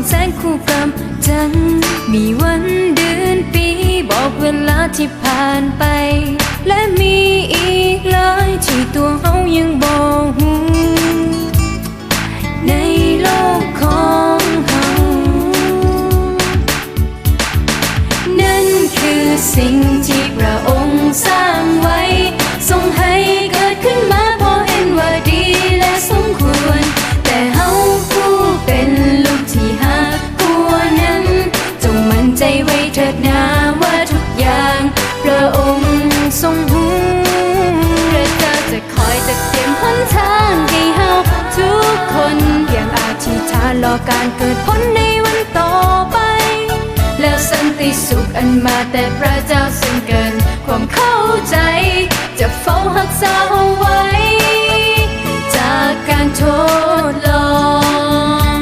ແສງຄູ່ກັບຈັນ ມີວັນເດືອນປີ ບອກເວລາທີ່ຜ່ານໄປ ແລະມີອີກຫຼາຍທີ່ຕົວເຮົາຍັງບໍ່ຮູ້ ໃນໂລກຂອງເຮົາ ນັ້ນຄືສິ່ງທີ່ພະອົງສ້າງໄວ້ ຊົງໃຫ້ເກີດຂຶ້ນມາ ເພາະເຫັນວ່າດີ ແລະສົມຄວນ ແຕ່ເຮົາຜູ້ເປັນລູກທີ່ຮັກກວ່ານັ້ນ ຈົ່ງໝັ້ນໃຈໄວ້ເຖີດນາ ວ່າທຸກຢ່າງພະອົງຊົງຮູ້ ພະເຈົ້າຈະ ຄອຍຈັດກຽມຫົນທາງໃຫ້ເຮົາທຸກຄົນ ພຽງອະທິຖານລໍການເກີດຜົນໃນວັນຕໍ່ໄປ ແລ້ວສັນຕິສຸກອັນມາແຕ່ພະເຈົ້າ ເຊິ່ງເກີນຄວາມເຂົ້າໃຈ ຈະເຝົ້າຮັກສາເຮົາໄວ້ ຈາກການທົດລອງ.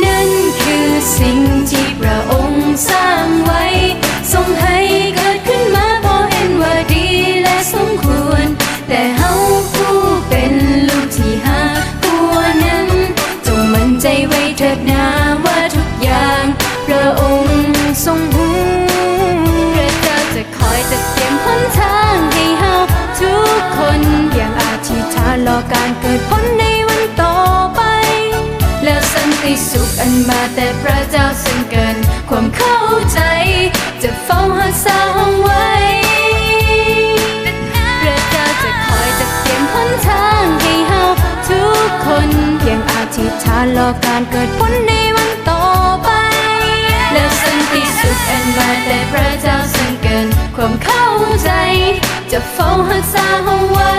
ນັ້ນຄືສິ່ງທີ່ພະອົງສ້າງໄວ້ ຊົງໃຫ້ເກີດຂຶ້ນມາ ເພາະເຫັນວ່າດີ ແລະສົມຄວນ ແຕ່ເຮົາຜູ້ເປັນລູກທີ່ຮັກກວ່ານັ້ນ ຈົ່ງໝັ້ນໃຈໄວ້ເຖີດນາ ວ່າທຸກຢ່າງພະອົງຊົງຮູ້ ພະເຈົ້າຈະ ຄອຍຈັດກຽມຫົນທາງໃຫ້ເຮົາທຸກຄົນ ພຽງອະທິຖານລໍການເກີດຜົນໃນວັນຕໍ່ໄປ ແລ້ວສັນຕິສຸກອັນມາແຕ່ພະເຈົ້າ ເຊິ່ງເກີນຄວາມເຂົ້າໃຈ ຈະເຝົ້າຮັກສາເຮົາໄວ້ ພະເຈົ້າຈະຄອຍຈັດກຽມຫົນທາງໃຫ້ເຮົາທຸກຄົນ ພຽງອະທິຖານລໍການເກີດຜົນໃນວັນຕໍ່ໄປ ແລ້ວສັນຕິສຸກອັນມາແຕ່ພະເຈົ້າ ເຊິ່ງເກີນຄວາມເຂົ້າໃຈ ຈະເຝົ້າຮັກສາເຮົາໄວ້